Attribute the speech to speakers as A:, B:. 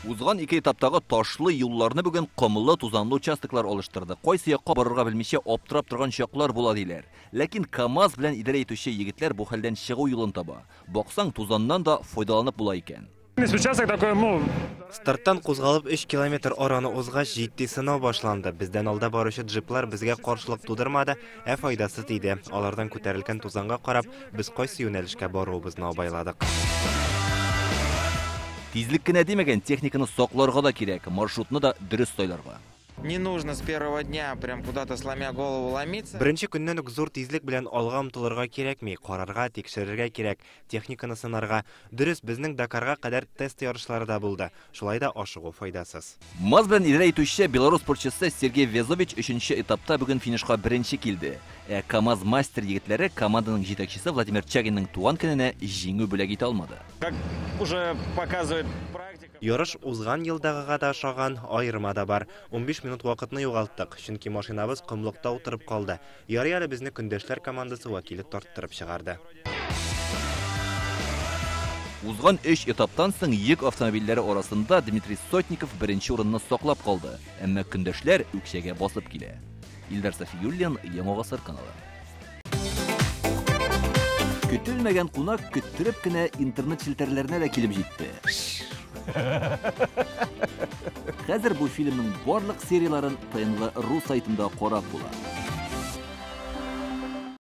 A: Узган ике этаптагы ташлы юлларны бүген комлы, тузанлы участоклар алыштырды. Кайсы якка барырга белмичә аптырап торган чаклар була, диләр. Ләкин КАМАЗ белән идарә итүче егетләр бу хәлдән чыгу юлын таба. Баксаң, тузаннан да файдаланып була икән.
B: Участок такой, ну.
C: Старттан кузгалып 3 километр араны узгач, җитди сынау башланды. Бездән алда баручы джиплар безгә каршылык тудырмады, ә файдасы тиде. Алардан күтәрелгән тузанга карап, без кайсы юнәлешкә баруыбызны абайладык.
A: Тизлек кенә димәгән, техниканы сакларга да кирәк, маршрутны да дөрес сайларга.
D: Не нужно с первого дня прям куда-то сломя голову ломиться.
C: Беренче көннән үк зур тизлек белән алга омтылырга кирәкми, карарга, тикшерергә кирәк, техниканы сынарга. Дөрес, безнең Дакарга кадәр тест ярышлары да булды. Шулай да ашыгу файдасыз.
A: МАЗ белән идарә итүче белорус спортчысы Сергей Везович өченче этапта бүген финишка беренче килде. Ә КАМАЗ-мастер егетләре команданың җитәкчесе Владимир Чагинның туган көненә җиңү бүләк итә алмады.
B: Как уже показывает практика.
C: Ярыш узган елдагыга да ошаган, аерма да бар. 15 минут вакытны югалттык, чөнки машинабыз комлыкта утырып калды. Ярый әле безне көндәшләр командасы вәкиле тарттырып чыгарды.
A: Узган өч этаптан соң йөк автомобильләре арасында Дмитрий Сотников беренче урынны саклап калды. Әмма көндәшләр үкчәгә басып килә. Илдар Сафиуллин, Яңа гасыр каналы. Көтелмәгән кунак көттереп кенә интернет челтәрләренә дә килеп җитте. Хәзер бу фильмның барлык серияләрен ТНВ.ру сайтында карап була.